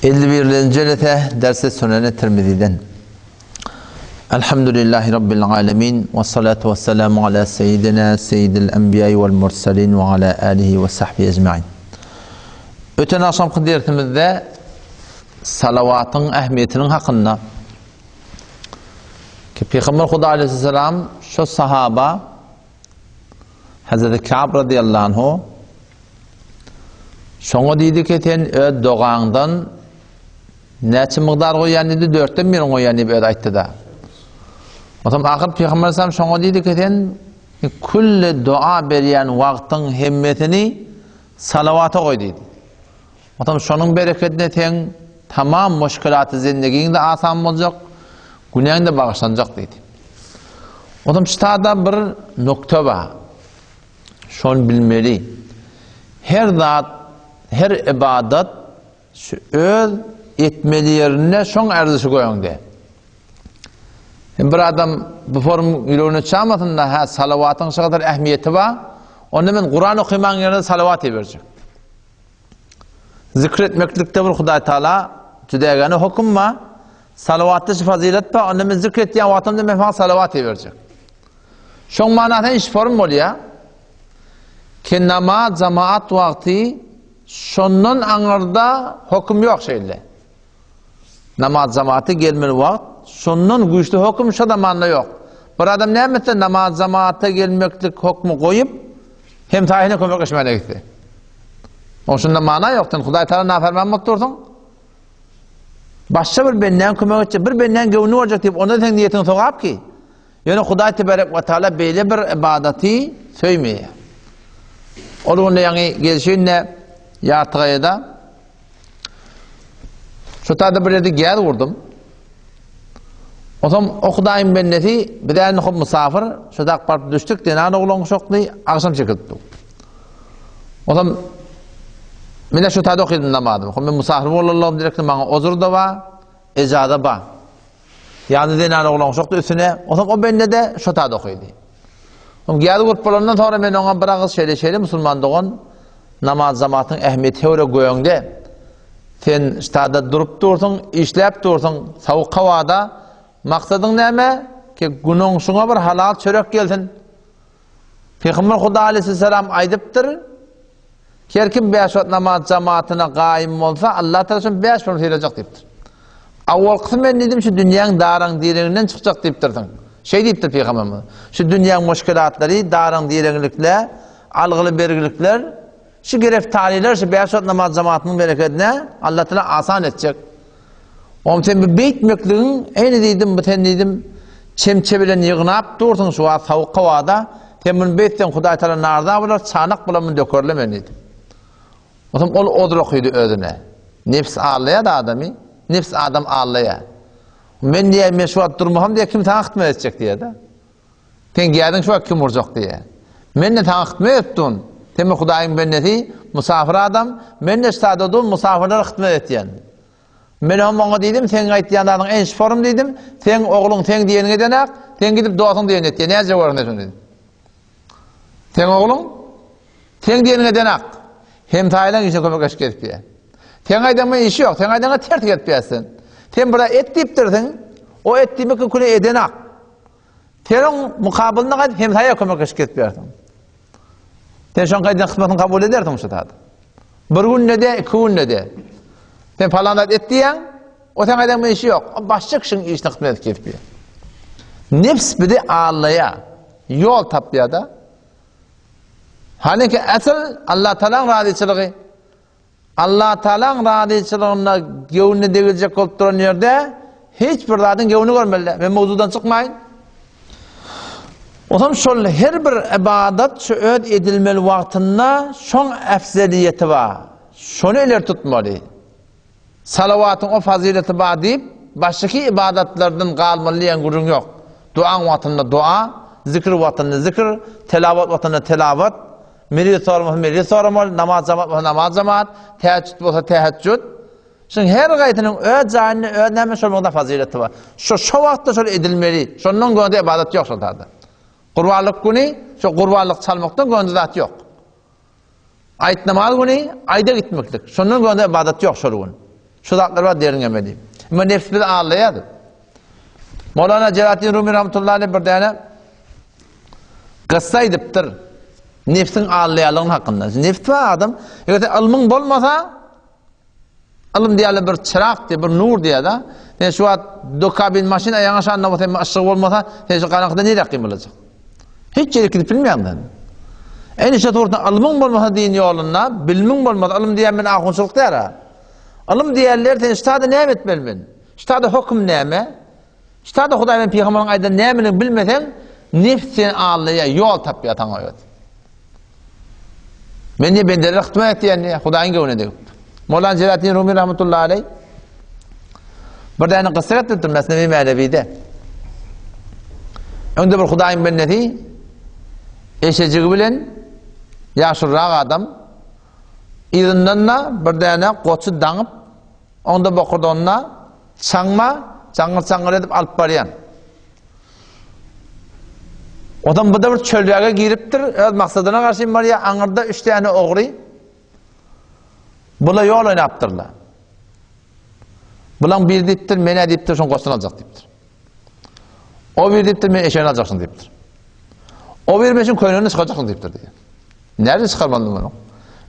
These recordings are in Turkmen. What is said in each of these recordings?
51-nji jelese Dersi Suneni Tirmiziden. Elhamdülillahi Rabbil alemin ve salatu ve selamu ala seyyidina seyyidil enbiya vel mursalin ve ala alihi ve sahbihi ecmain. Öten akşamky dersimizde salawatyň ähmiýetiniň hakynda ki Peygamber Huda aleyhisselam şu sahaba Hazreti Ka'b radıyallahu anhu şoňa diýdi ki sen öz dogaňdan näçe mukdar goýýan diýdi, dörtden birini goýýan diýip öz aýtdy-da. Onsoň ahyr Pygamber aleyhisselam şoňa diýdi ki sen külli dua berýän wagtyň hemmesini salawata goý diýdi. Onsoň şonuň berekedine seň tamam muşkilaty zindigiň-de asan boljak, günäň-de bagyşlanjak diýdi. Onsoň ştada bir nokta bar. Şony bilmeli. Her zat, her ybadat şu öz etmeli ýerinde şoň erzişi goýaňda. Hem bir adam bu forum ýüregine çamasyn-da, hä, salawatyň şu kadar ähmiýeti bar, onda men Kuran okymaň ýerine salawat iberjek. Zikr etmeklikde bir Hudaý Taala jüdägäne höküm bar. Salawatda şu fazilet bar, onda men zikr etýän wagtymda men saňa salawat iberjek. Şoň manasy iş form bolýar. Ki namaz jamaat wagty şondan aňyrda höküm ýok şeýle. Namaz jamaata gelmeli wagt şondan güýçli höküm şo zamanda ýok. Bir adam näme etse namaz jamaata gelmeklik hökmi goýup hemsaýyna kömekleşmäne gitse. Oň şunda mana ýok. Sen Hudaý Taala naferman bolup dursuň. Başga bir bendäň kömek etjek, bir bendäň göwnüni boljak diýip, onda seň niýetiň sogap ki. Ýöne Hudaý teberek we taala beýle bir ybadaty söýmeýär. Ol günde ýaňy gelşinde ýartygaýada şu taýda bir ýerde gäz gurdum. Onsoň o Hudaýyň bendesi biz indi hop musafir, şu tak baryp düşdük, zenan oglan guşakly, agşam çekilipdi. Onsoň men şu taýda okydym namazymy. Hop men musafir bolanlygym direktli maňa ozur da bar, ejaza bar. Ýany zenan oglan guşakdy üstüne. Onsoň o bende-de şo taýda okydy. Oň gäzi gurup bolandan soňra men oňa bir agyz şeýle-şeýle musulman dogan namaz jamatyň ähmiýeti höwre göňde. Sen ştada durup dursuň, işläp dursuň, sowuk howada. Maksadyň näme? Ki günoňşuňa bir halal çörek gelsin. Pygamber Huda aleyhisselam aýdypdyr, Her kim bäş wagt namaz jamatyna gaýym bolsa, Allah Taala şony bäş gün sylajak diýipdir. Awalkysy men diýdim, şu dünýäň daraň direginden çykjak diýipdirsiň. Şeý diýipdir pygamberimiz. Şu dünýäň muşkilatlary, daraň direňlikler, algyly-bergilikler, şu gereftarylar şu bäş wagt namaz jamatynyň berekedine Allah Taala asan etjek. Oňa sen bu beýtmekligiň, eýni diýdim, bu sen diýdim, çemçe bilen ýygnap dursuň şu wagt sowuk howada, sen muny beýtseň Hudaý Taala narza bolar, çanak bilen muny dökerle men diýdim. Onsoň ol odur okydy özüne. Nefs aldaýar adamy, nefs adam aldaýar. Men diýýär, men şu wagt durmasam diýýär, kim saňa hyzmat etjek diýýär-de. Sen gädiň şu wagt kim urjak diýýär. Men-de saňa hytmet etdim. Sen bir Hudaýyň bendesi, musafir adam, men-de ştada dur, musafirlere hytmet etýän. Men hem oňa diýdim, seň aýtýan zadyň enş forum diýdim, seň ogluň seň diýeniňi edenak, sen gidip dostuň diýenini etýär. Näce görüň şony diýdim. Seň ogluň seň diýeniňi edenak. Hemsaýlaň işine kömekleşip gezip diýýär. Seň aýdanyňa işi ýok, seň aýdanyňa ters gelip diýýär sen. Sen bir et diýipdirsiň, o et diýmek küne edenak. Sen oň mukabylynda gaýdyp hemsaýa kömekleşip gezip ýörsüň. Sen şoň gaýdan hyzmatyny kabul edersiň şu zat. Bir günde de, iki günde de. Sen falan zat et diýýäň, o sen gaýdan işi ýok. O başga kişiň işini hyzmat edip gezip ýör. Nefs bizi aldaýar. Ýol tapýar da. Halyki asyl Allah Taalanyň razyçylygy. Allatagalaň razyçylygyna göwnüne degiljek bolup duran ýerde hiç bir zadyň göwnüni görmeli däl. Men mowzudan çykmaýyn. Onsoň şol her bir ybadat şu öz edilmeli wagtynda şoň äfzeliýeti bar. Şony ileri tutmaly. Salawatyň o fazileti bar diýip, başgaky ybadatlardan galmaly diýen gürrüň ýok. Duaň wagtynda dua, zikr wagtynda zikr, telawat wagtynda telawat, meriz soramasa meriz soramaly, namaz jamaat bolsa namaz jamaat, täheçjüt bolsa täheçjüt. Şuň her gaýsynyň öz jaýynda öz näme şol mugda fazileti bar. Şo şo wagtda şol edilmeli. Şondan gönde ybadat ýok şol taýda. Gurbanlyk güni şo gurbanlyk çalmakdan gönde zat ýok. Aýt namaz güni aýda gitmeklik. Şondan gönde ybadat ýok şol gün. Şu zatlar bar derňemeli. Emma nefs bizi aldaýar. Mowlana Jelaletdin Rumi rahmetullahi aleyh bir däne kyssa aýdypdyr. Nefsiň aldaýarlygyny hakynda. Nefs bar adam, eger sen ylmyň bolmasa, ylym diýýärler bir çyrak diýip, bir nur diýýär-de. Sen şu wagt dokabin maşyn aýagyň aşagynda bolsa, emma yşygy bolmasa, sen şu garaňkyda nirä gymyljak? Hiç ýere gidip bilmeýäň sen. Eýni şu surtda ylmyň bolmasa din ýolunda, bilimiň bolmasa, ylym diýýän men ahunçylyk däl-ä. Ylym diýýärler, sen şu taýda näme etmeli men? Şu taýda höküm näme? Şu taýda Hudaý bilen pygamberiň aýdan nämeligini bilmeseň, nefs seni aldaýar, ýol tapýar saňa öz. Men diýe bendelere hytmat etýän diýe, Hudaýyň göwnüne degip. Mowlana Jelaletdin Rumi rahmetullahi aleý bir däne gyssa getiripdir Mesnewi Mänewide. Öňde bir Hudaýyň bendesi eşejigi bilen ýaşulrak adam yzyndan-da bir däne goçy daňyp Onda bokurdagynda çaňma, çaňňyr-çaňňyr edip alyp barýan. Odam bu-da bir çölräge giripdir, öz maksadyna garşy barýar, aňyrda üç däne ogry bula ýol oýnapdyrlar. Bulaň biri diýipdir, men-ä diýipdir, şoň goşuny aljak diýipdir. O biri diýipdir, men eşegini aljaksyň diýipdir. O biri men şuň köýnegini çykarjaksyň diýipdir diýýär. Näde çykarmaly muny?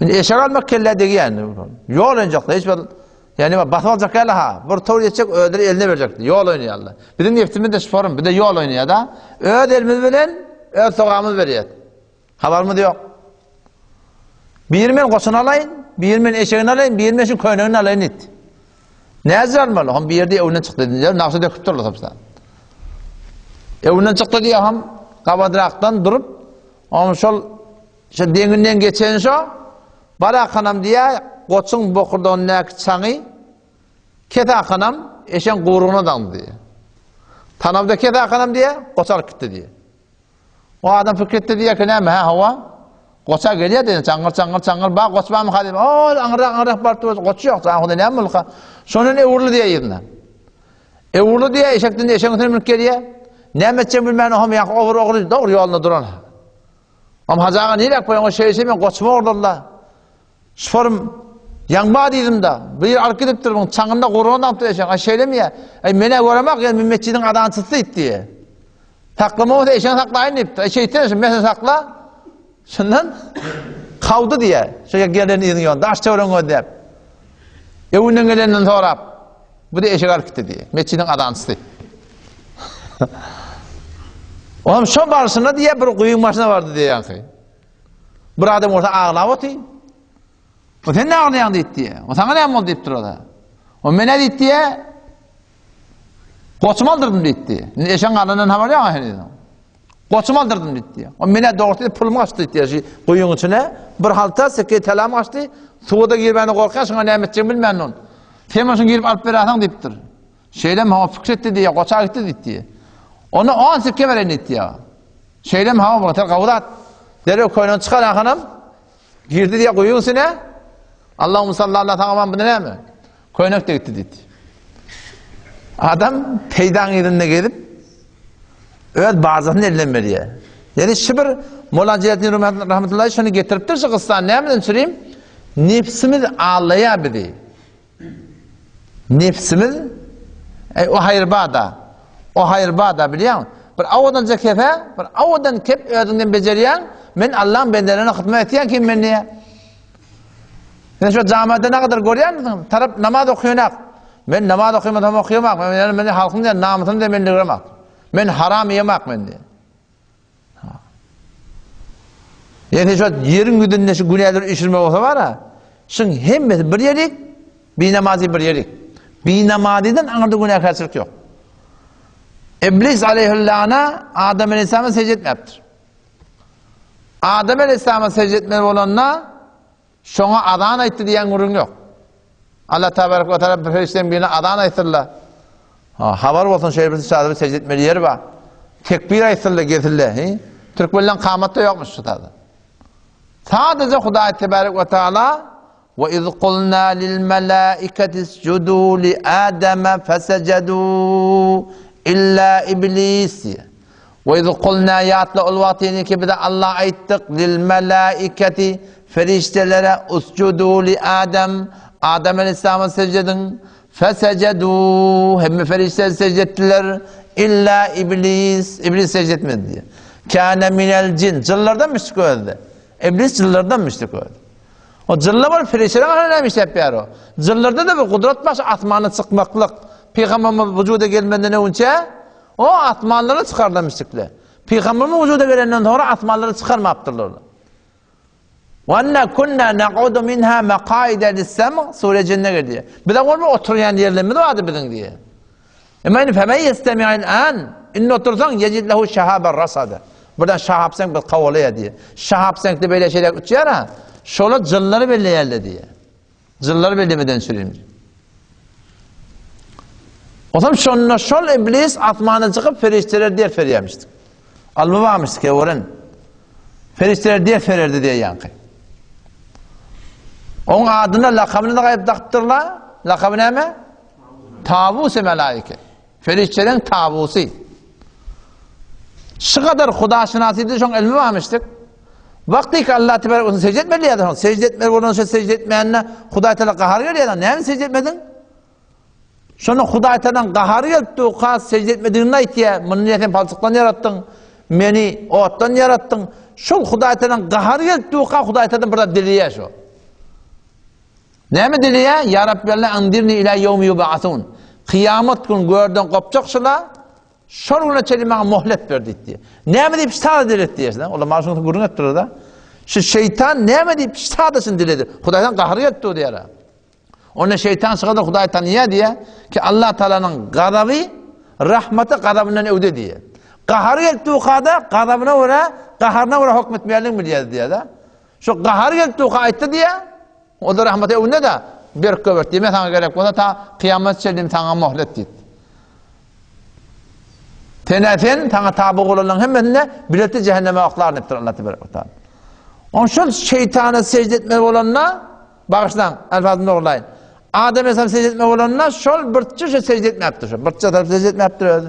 Indi eşek almak kellä degýän. Ýol oýnajaklar, hiç bir ýani basyp aljak ýaly ha. Bir towr ýetjek özleri eline berjek. Ýol oýnaýarlar. Biziň nefsimiz de şorum, bir de ýol oýnaýar da. Öz elimiz bilen öz sogamyz berýär. Habarymyz ýok. Biri men goşun alaýyn, biri men eşegini alaýyn, biri men şu köýnegini alaýyn diýdi. Näce almaly? Hom bir ýerde öwünden çykdy diýdiler, nagşa döküp durlar tapsa. Öwünden çykdy diýýär, hom gabadrakdan durup, hom şol şu deňinden geçen şo barakanam diýýär, goçuň bokurdagyndaky çaňy kesakanam eşeň gurugyna daňdy diýýär. Tanawda kesakanam diýýär, goç alyp gitdi diýýär. O adam pikir etdi diýýär ki, näme, hä, hawa. Goça gelýär diýen, çaňňyr, çaňňyr, çaňňyr, ba, goç barmyka diýip, ol aňyrrak, aňyrrak baryp dur, goç ýok, jaň huda näme bolduka? Şondan öwrüldi diýýär yzyna. Öwrüldi diýýär, eşekden eşegiň üstüne münüp gelýär. Näme etjegini bilmän, ohm ýaňky ogry ogry dogry ýolunda duran. Om Hajy aga niräk boýuňa şeýle men goçumy ogurladylar. Şorum ýaňba diýdim-de, bir ýer alyp gidipdir, muň çaňynda gurugyny daňypdyr eşegiň. Aý şeýlemi ýa? Aý men-ä göremak, ýa men metjidiň azançysy diýip diýe. Saklama bolsa eşegiňi saklaýyn diýipdir. Aý şeýtsene şu men sakla. Şundan kawdy diýe. Şu gelen yzyň ýolunda daş töweregiňi gözläp. Öwünden gelenden sorap, bu da eşek alyp gitdi diýe. Metjidiň azançysy. Olam şo barşyna diýe bir guýyň başyna bardy diýe ýaňky. Bir adam bolsa aglap otyr. O sen ne aglaýaň diýip diýe. O saňa näme boldy diýip dur-da. O men ne diýip diýe. Goçum aldyrdym diýip diýe. Indi eşeň galandan habar ýok heniz. Goçum aldyrdym diýip diýe. O men dogrusu pulum gaçdy diýip diýe. Şu guýuň içine bir halta seke telam gaçdy. Suwa da girmäne gorkýan, şoňa näme etjegimi bilmän on. Sen şoňa girip alyp berersiň diýipdir. Şeýlemi hawa pikir etdi diýe, goça gitdi diýip diýe. Ona 10 sikke bereýin diýip diýe. Şeýlemi hawa bu gawy zat. Derrew köýnegini çykar ahanam. Girdi diýe guýuň içine. Allahumma salli ala saňa man bu näme? Köýnek de gitdi diýdi. Adam peýdaň yzynda gezip öz bazasyny elden berýär. Ýani şu bir Molla Jelaletdin Rumi rahmetullahi şony getiripdir şu gyssany nämeden çürim? Nefsimiz aldaýar bizi. Nebsimiz, eý, o haýyr bar-da, o haýyr bar-da, bilýäňmi? Bir owadanja kefe, bir owadan kep özüňden bejerýäň, men Allaň bendelerine hyzmat etýän kim men diýýär. Sen şu jamada nägadar görýänsiň, tarap namaz okaýanak. Men namaz okaýmasam okaýamak, men men halkyň diýen namysyny diýen men diýemak. Men haram iýemak men diýen. Ýene şu ýeriň ýüzünde şu günäleri üýşürme bolsa bar-a, şuň hemmesi bir ýerik, binamazy bir ýerik. Binamazydan aňyrda günäkärçilik ýok. Iblis aleyhillana Adam aleyhissalama secde etmäpdir. Adam aleyhissalama secde etmeli bolanda Şoňa azan aýtdy diýen gürrüň ýok. Allah tabarak we taala bir perişdäniň birine azan aýtsynlar. Ha, habar bolsun şeýle bir çadyr secde etmeli ýeri bar. Tekbir aýtsynlar, getirler, he? Türkmenleň kamatda ýokmuş şu taýda. Sadece Hudaý tebarek we taala we iz kulna lil malaikati isjudu li Adama fasajadu illa iblis. We iz kulna ýatla ol wagtyny ki bize Allah aýtdyk lil malaikati ferişdelere usjudu li Adam. Adam aleýhissalama sejde ediň. Fesejedû, hemme perişdeler sejde etdiler. Illa iblis, iblis sejde etmedi diýýär. Kâne minel jin, jynlardan müşrik özde. Iblis jynlardan müşrik özde. O jynlar bolup perişdeleriň arasynda näme işläp ýör o? Jynlarda-da bir gudrat bar, şu asmana çykmaklyk. Pygamberimiz wujuda gelmeden öňçe o asmanlara çykardylar müşrikler. Pygamberimiz wujuda gelenden soňra asmanlara çykarmapdyrlar. Wanna kunna naq'udu minha maqaida lis-sam' sure Jinde gelýär. Bize bolma oturýan ýerlerimiz bardy biziň diýýär. Emma indi femen yestemi'il an indi otursaň yecid lehu şahaban rasada. Buradan şahap sen bir kowalaýar diýýär. Şahap sen de beýle şeyler uçýar ha. Şola jynlary belleýärler diýýär. Jynlary bellemeden süreyim. Otam şonda şol iblis asmana çykyp perişdeler ders berýärmişdi. Almy barmyş kewren. Perişdeler ders bererdi diýýänki. Oň adyna lakamyny da gaýyp dakypdyrlar. Lakamy näme? Tawus-i melaike. Perişdeleriň tawusy. Şu kadar hudaşynasydy şoň ilmi barmyşdyk. Wagtyky Allah tebarek we secde etmeli ýa-da şoň secde etmeli bolan şo secde etmänine Hudaý Teala gahar gelýär. Näme secde etmediň? Şonda Hudaý Tealanyň gahary gelip durka secde etmedigini aýtýar. Muny niye sen palçykdan ýaratdyň? Meni otdan ýaratdyň. Şol Hudaý Tealanyň gahary gelip durka Hudaý Tealadan bir zat dileýär şo. Näme dileýär? Ýa Rabbi Allah andirni ila ýewmi yub'asun. Kyýamat gün görden gopjak şula Şol güne çenli maňa mohlet ber diýdi. Näme diýip sada diledi diýersiň. Olar maňa şuny gürrüň etdiler-de. Şu şeýtan näme diýip sadasyny diledi. Hudaýdan gahary gelip dur diýýär. Onda şeýtan şygada Hudaý tanýar diýýär ki Allah Taalanyň gazaby rahmaty gazabyndan öwde diýýär. Gahary gelip durkada gazabyna görä, gaharyna görä hökm etmeýänligini bilýär diýýär-de. Şu gahary gelip durka aýtdy diýýär. O-da rahmaty öwünde-de berk göbert diýme saňa gerek bolsa ta kyýamat çenli saňa mohlet diýdi. Sen sen saňa taby bolanlaryň hemmesini bileti cehenneme oklar diýipdir Allah tebarek we taala. On şol şeýtana secde etmeli bolanda bagyşlaň, alfazyny dogurlaýyn. Adam aleyhisselam secde etmeli bolanda şol birçe şu secde etmäpdir. Şu birçe tarap secde etmäpdir özi.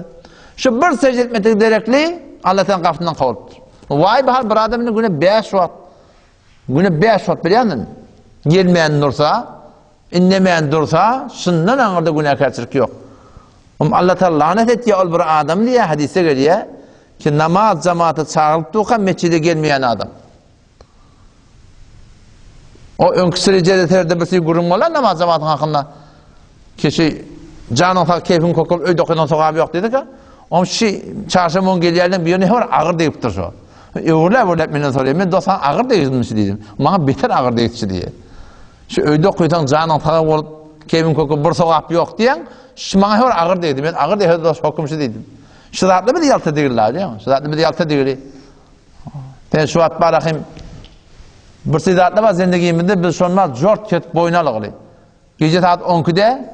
Şu bir secde etmedik derekli Allah sen gapysyndan kowupdyr. Waý bahar bir adamyň güne 5 wagt Güne bäş wagt bilýändim. Gelmän dursa, indemän dursa, şundan aňyrda günäkärçilik ýok. Om Allah Taala lanet etýär ol bir adam diýýär, hadysda gelýär ki namaz jamaata çagyrylyp durka mesjide gelmeýän adam. O öňki sürejede bir şey gürrüň bolan namaz jamatyň hakynda. Kişi janyň sag keýpiň kök bolup öýde okaýan sogaby ýok diýdik-ä. Oň şi çarşenbe gün gelýärler birine her agyr degipdir şo. Öwrüläp öwrüläp menden soraýar. Men dost saňa agyr degdimi şi diýdim. Maňa beter agyr degipdi diýýär. Şu öýde okaýsaň janyň sag bolup keýpiň kök bolup bir sogap ýok diýýäň. Şu maňa her agyr degdi. Men agyr degse dost höküm şu diýdim. Şu zatlar biz ýalta degil-la diýýän. Şu zatlar biz ýalta degili. Sen şu wagt barahym bir zatlar bar zendigimizde biz şondan jort ketip boýun algyly. Gije saat on ikide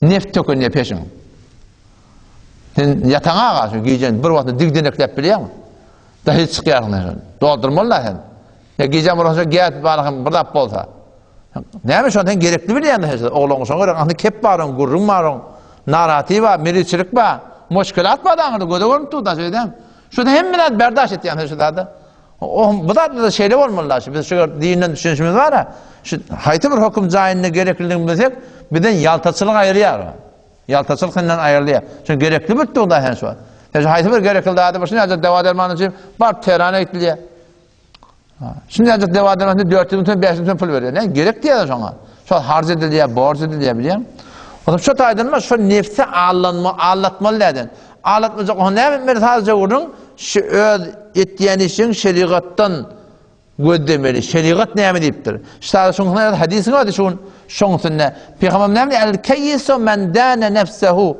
neft tökünýär peşiň. Sen ýataňa aga şu gije bir wagtda digdenekläp bilýäňmi? Dahy çykýarsyň sen. Doldurmaly sen. Ya gije bir wagtda gäp bar hem bir zat bolsa. Näme şon sen gerekli bilýäň sen. Oglan şoňa görä ahny kep bar, gürrüň bar, naraty bar, meriçilik bar, muşkilat bar aňyrda göze görünip dur da şeýdem. Şu hemme zat berdaş etýän sen şu zady. O bu zatda şeýle bolmaly şu biz şu dinden düşünişimiz bar şu haýsy bir höküm jaýynda gerekliligini bilsek bizden ýaltaçylyk aýyrýar. Ýaltaçylyk senden aýrylýar. Çünki gerekli bir tugda hem şu. Sen şu haýsy bir gerekli zady bir şuny dewa derman üçin bar Tehrana gitdilýär. Şuny ýa dewa derman üçin 400 müň 500 müň pul berýär. Ne gerek diýýär şoňa. Şol harç edilýär, borç edilýär bilýän. O şu taýdan şu nefsi allanma, allatmaly näden? Aldatmajak oňa näme etmeli sadece gürrüň şu öz etýän işiň şerigatdan gözlemeli. Şerigat näme diýipdir? Şu şoň öz hadisiň ady şun şoň üstünde. Pygamber näme diýýär? El keyyisu men dana nefsehu.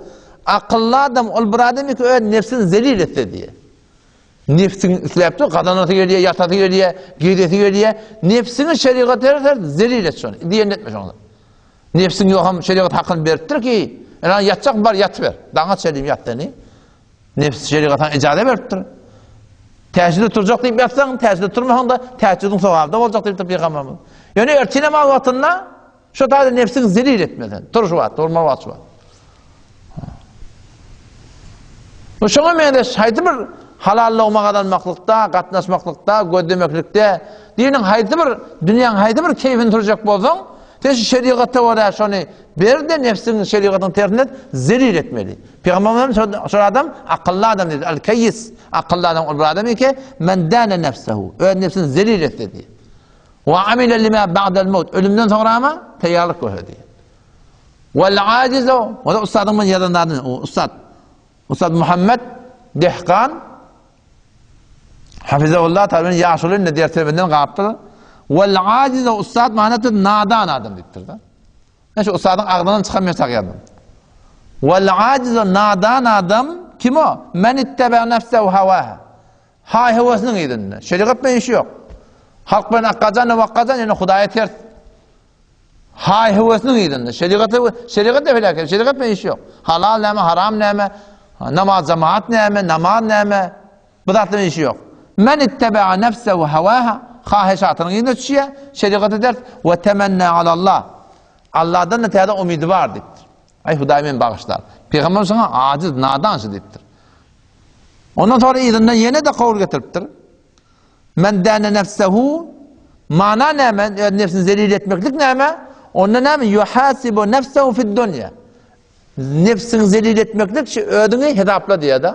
Akylly adam ol bir adam ki öz nefsini zelil etse diýýär. Nefsiň isläp dur, gazanasy gelýär, ýatasy gelýär, gezesi gelýär. Nefsiňi şerigat her zelil et şony. Diýen etme şoňa. Nefsiň ýokam şerigat hakyny beripdir ki, ýa ýatjak bar ýatyber. Daňa çenli ýat seni. Nefs şerigat saňa ijaza beripdir. Tähejjüde turjak diýip ýatsaň, tähejjüde turmasaň da tähejjüdiň sogaby da boljak diýipdir pygamberimiz. Ýöne ertir namaz wagtynda şu taýda nefsiňi zelil etme sen. Tur şu wagt, durma wagt şu wagt. Bu şoňa meňzeş haýsy bir halal logma gazanmaklykda, gatnaşmaklykda, gözlemeklikde, diniň haýsy bir dünýäň haýsy bir keýfini sürjek bolsaň, Sen şu şerigata görä şony ber-de nebsiňi şerigatyň tersine et, zelil etmeli. Pygamberimiz hem şol adam akylly adam diýdi. Al-keýis, akylly adam ol bir adam eke, men däne nefsehu. Öz nebsini zelil etse diýdi. Wa amile lima ba'dal maut. Ölümden soňra ama taýýarlyk görse diýdi. Wal ajizu, o da ustadyň men ýazan zadyny, o ustad. Ustad Muhammed Dehkan Hafizahullah tabi ýaşuly indi dertebinden gapdyr. Wal ajizu ustad manasy nadan adam diýipdir da. Men şu ustadyň agzyndan çykan men ýazdym. Wal ajizu nadan adam kim o? Men ittebe nefsehu hawaha. Haý höwesiniň yzynda. Şerigat bilen işi ýok. Halk bilen akgajan wakgajan ýöne Hudaýa ters. Haý höwesiniň yzynda. Şerigat şerigat da felaket. Şerigat bilen işi ýok. Halal näme, haram näme, namaz jemaat näme, namaz näme? Bu zatlaryň işi ýok. Men ittebea nefsehu hawaha haheşatynyň yzyna düşýär, şerigata ters we temenna alallah. Allahdan da täze umydy bar diýipdir. Aý Hudaý meni bagyşlar. Pygamber şoňa ajiz, nadan şu diýipdir. Ondan sonra yzyndan ýene-de kowul getiripdir. Men däne nefsehu mana näme? Öz nefsini zelil etmeklik näme? Onda näme? Yuhasibu nefsehu fid dunýa. Nefsiňi zelil etmeklik şu özüňi hesapla diýýär-de.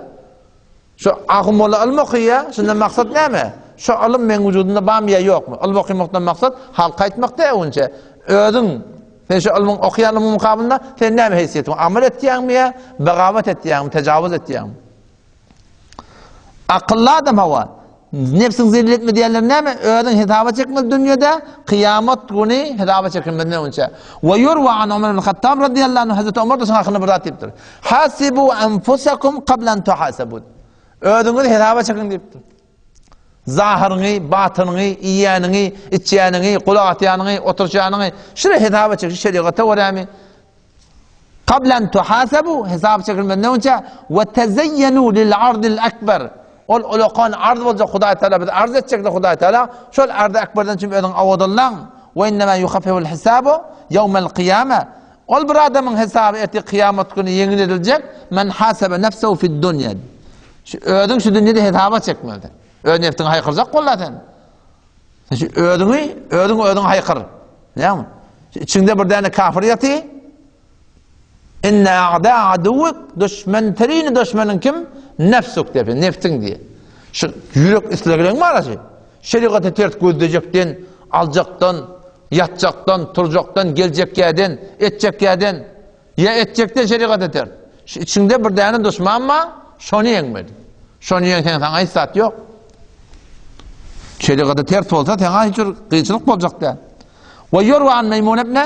Şu ahun molla ylym okaýar, şundan maksat näme? Şu ylym meň wujudymda barmy ýa ýokmy? Ylym okamakdan maksat halka aýtmak däl öňçe. Özüň sen şu ylmyň okaýan ylmyň mukabylynda sen näme heýsiýetiň? Amal etýäňmi ýa bagawat etýäňmi, tejawuz etýäňmi? Akylly adam hawa. Nebsiň zelil etme diýenler näme? Özüň hesaba çekmeli dünýede, kyýamat güni hesaba çekilmezden öňçe. We ýurwa an Omar ibn Hattab radiyallahu anhu Hazreti Omar da şuň hakynda bir zat diýipdir. Hasibu anfusakum qabla an tuhasabu. Özüňizi hesaba çekiň diýipdir. Zahyryňy, batynyňy, iýýäniňi, içýäniňi, gulak atýanyňy, oturşýanyňy şuny hesaba çek, şu şerigata görämi? Qabla an tuhasabu, hesap çekilmezden öňçe, we tezeyyenu lil ardil ekber. Ol ulakan arz boljak Hudaý Teala bizi arz etjekdir Hudaý Teala. Şol ardy ekberden üçin özüň awadanlaň. We innema yuhaffiful hisabu yawmal qiyame. Ol bir adamyň hesaby ertir kyýamat güni ýeňil ediljek. Men hasaba nefsehu fid dunýa. Şu özüň şu dünýede hesaba çekmeli. Öz nefsiňi haýkyrjak bolla sen. Sen şu özüňi, özüň özüňi haýkyr. Näme? Içiňde bir däne kafir ýaty. Inne a'da aduwwik düşmen terini düşmeniň kim? Nefsuk diýip, nefsiň diýip. Şu ýürek islegleň bar şu. Şerigata ters gözlejekden, aljakdan, ýatjakdan, turjakdan, geljek ýerden, etjek ýerden. Ýa etjekden şerigata ters. Şu içiňde bir däne duşman bar, şony ýeňmeli. Şony ýeňseň saňa hiç zat ýok. Şerigata ters bolsa saňa hiç bir kynçylyk boljak däl. Ve ýurwa an Meýmun ibn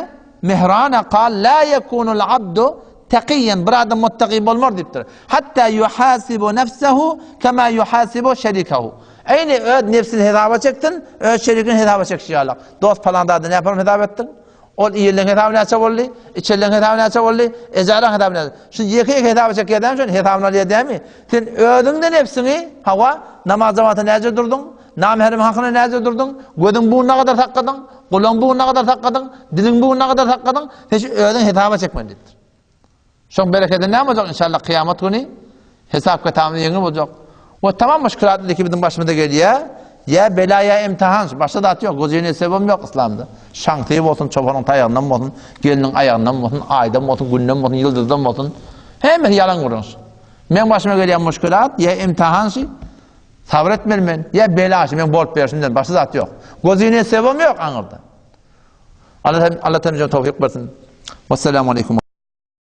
Mihrana kal la yekunul abdu taqiyen bir adam muttaqi bolmar diýipdir. Hatta yuhasibu nefsehu kema yuhasibu şerikahu. Eýni öz nefsini hesaba çeksin, öz şerikini hesaba çekişi ýaly. Dost palan zady näme hesap etdiň? Ol iýenleň hesaby näçe boldy? Içenleň hesaby näçe boldy? Ejaraň hesaby näçe? Şu ýeke-ýeke hesaby çekýär dämi şony? Hesabyny alýar dämi? Sen özüňde nebsiňi, hawa, namaz jemata näce durduň? Namährem hakyna näce durduň? Gözüň buguna gadar sakladyň? Gulagyň buguna gadar sakladyň? Diliň buguna gadar sakladyň? Sen şu özüň hesaba çekmeli diýipdir. Şoň berekedi näme boljak inşallah kyýamat güni hesap kitabymyz ýeňil boljak. We tamam muşkilat indiki biziň başymyza gelýär. Ýa bela ýa imtihan, başga zat ýok. Gözüne sebem ýok yslamda. Şaňsy bolsun, çopanyň taýagyndan bolsun, gelniň aýagyndan bolsun, aýdan bolsun, günden bolsun, ýyldyzdan bolsun. Hemmesi ýalan gürrüň. Meň başyma gelýän muşkilat ýa imtihan şu. Sabyr etmeli men. Ýa bela şu, meň bolup berşimden başga zat ýok. Gözüne sebem ýok aňyrda. Allah Allah temize towfik bersin. Wassalamu aleýkum.